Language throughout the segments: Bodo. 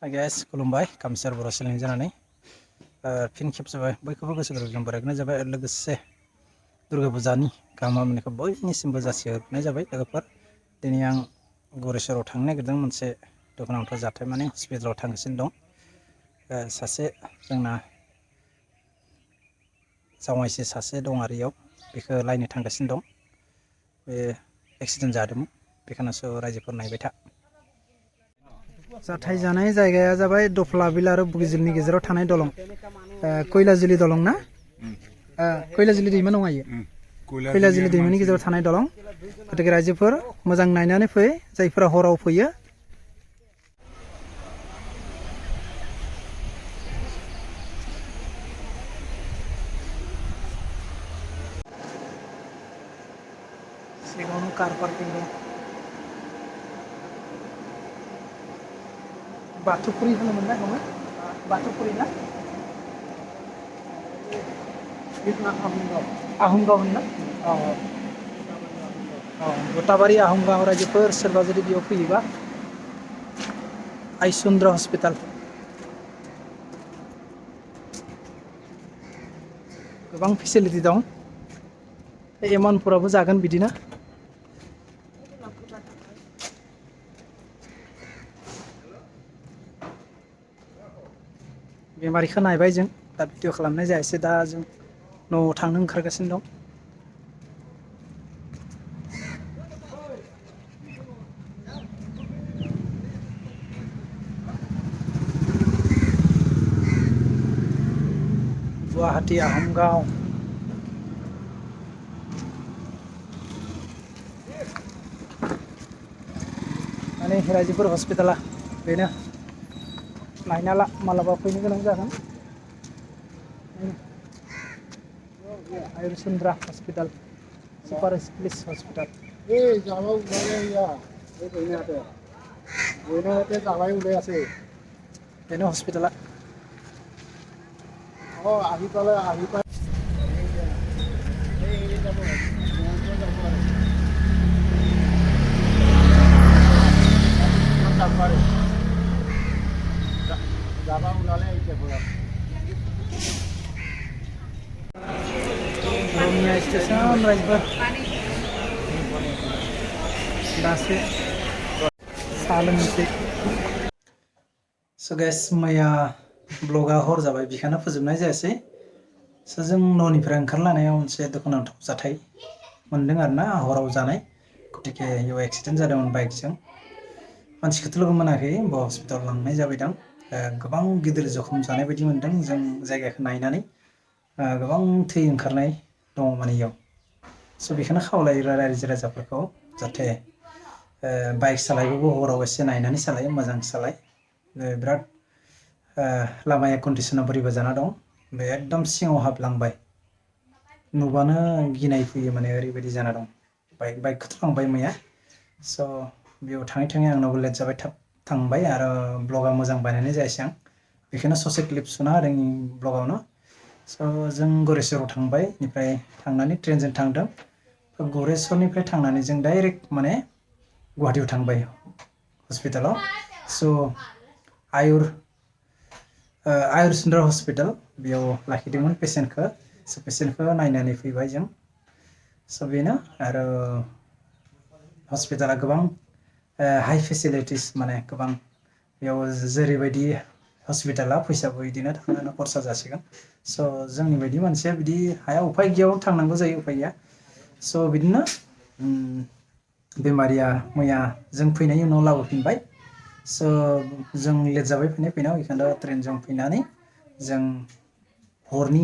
Hi guys, खुलुमबाय कामसार बर' चेनेलनि जानानै फिन खेबसेबाय बयखौबो गोसो गोरबोजों बरायनाय जाबाय आरो लोगोसे दुर्गा फुजानि गाहाम हामलायनायखौ बयनिसिमबो जासिहरनाय जाबाय लोगोफोर। दिनै आं गरेस्वराव थांनो नागिरदों मोनसे दुखुनांथाव जाथाय माने हस्पिटालाव थांगासिनो दं। सासे जोंना जावायसो सासे दं आरो इयाव बेखौ लायनो थांगासिनो दं। बे एक्सिडेन्ट जादोंमोन बेखौनोसो रायजोफोर नायबाय था। जाथाय जानाय जायगाया जाबाय दफ्ला बिल आरो बुगिजिलनि गेजेराव थानाय दलं, खैलाजुलि दलं ना? खैलाजुलि दैमा नङा इयो? खैलाजुलि दैमानि गेजेराव थानाय दलं। गतिके रायजोफोर मोजां नायनानै फै, जायफोरा हराव फैयो। सिगाङावनो कार पार्किं दं। बाथौफुरि होनोमोन ना नङा? बाथौफुरि ना? आहमगाव होनो ना? गताबारि आहमगाव रायजोफोर सोरबा जुदि बेयाव फैयोबा आइसुन्द्र हस्पिटाल गोबां फेसिलिटि दं। एमाउन्टफोराबो जागोन बिदिनो। बेमारिखौ नायबाय जों, दा भिडिअ खालामनाय जायासै, दा जों न'आव थांनो ओंखारगासिनो दं। गुवाहाटी आहमगाव माने रायजोफोर हस्पिटाला बेनो, नायना ला मालाबा फैनो गोनां जागोन। आयुरचन्द्रा हस्पिटाल, सुपार स्पेशलिस्ट हस्पिटाल। बेनो हस्पिटाला। रङिया स्टेसन रायजोफोर दासो साहा लोंनोसै। स' गाइस, मैया ब्लगा हर जाबाय, बेखायनो फोजोबनाय जायासै। स' जों न'निफ्राय ओंखारलांनायाव मोनसे दुखुनांथाव जाथाय मोनदों आरो ना, हराव जानाय। गतिके इयाव एक्सिडेन्ट जादोंमोन बाइकजों। मानसिखौथ' लोगो मोनाखै, हस्पिटालाव लांनाय जाबाय दां। गोबां गिदिर जखम जानाय बायदि मोनदों जों जायगाखौ नायनानै। गोबां थै ओंखारनाय दङ माने इयाव। स' बेखौनो खावलायो रायजो राजाफोरखौ, जाहाथे बाइक सालायबाबो हराव एसे नायनानै सालायो, मोजां सालाय। बिराद लामाया कन्डिसना बोरैबा जाना दं। बे एकदम सिङाव हाबलांबाय, नुबानो गिनाय फैयो माने ओरैबायदि जाना दं। बाइकखौथ' लांबाय मैया। स' बेयाव थाङै थाङै आंनावबो लेट जाबाय, थाब थांबाय आरो ब्लगा मोजां बानायनाय जायासै आं। बेखौनो ससे क्लिप सुना होदों ब्लगावनो। स' जों गरेस्वराव थांबाय, बेनिफ्राय थांनानै ट्रेनजों थांदों। गरेस्वरनिफ्राय थांनानै जों डाइरेक्ट माने गुवाहाटीयाव थांबाय हस्पिटालाव। स' आयुरचन्द्र हस्पिटाल बेयाव लाखिदोंमोन पेसेन्टखौ। स' पेसेन्टखौ नायनानै फैबाय जों। स' बेनो आरो हस्पिटाला गोबां हाई फेसिलिटिस, माने गोबां बेयाव जेरैबायदि हस्पिटाला फैसाबो बिदिनो थांनानै खरसा जासिगोन। स' जोंनि बायदि मानसिया बिदि हाया, उफाय गैयाव थांनांगौ जायो, उफाय गैया। स' बिदिनो बेमारिया मैया जों फैनायनि उनाव लाबोफिनबाय। स' जों लेट जाबाय फैनायाव, बेखायनो ट्रेनजों फैनानै जों हरनि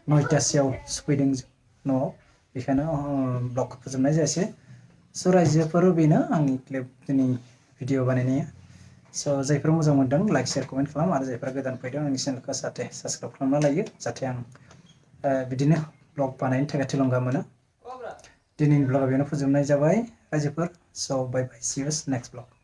9टासोआव सफैदों न'आव। बेखायनो ब्लगखौ फोजोबनाय जायासै। स' रायजोफोर बेनो आंनि क्लिप दिनै भिडिअ बानायनाया। स' जायफोरा मोजां मोनदों लाइक, शेयार, कमेन्ट खालाम, आरो जायफोरा गोदान फैदों आंनि चेनेलखौ जाहाथे साबस्क्राइब खालामना लायो, जाहाथे आं बिदिनो ब्लग बानायनो थाखाय थुलुंगा मोनो। दिनैनि ब्लगा बेयावनो फोजोबनाय जाबाय रायजोफोर। स' बाय बाय, सी इउ नेक्स्ट ब्लग।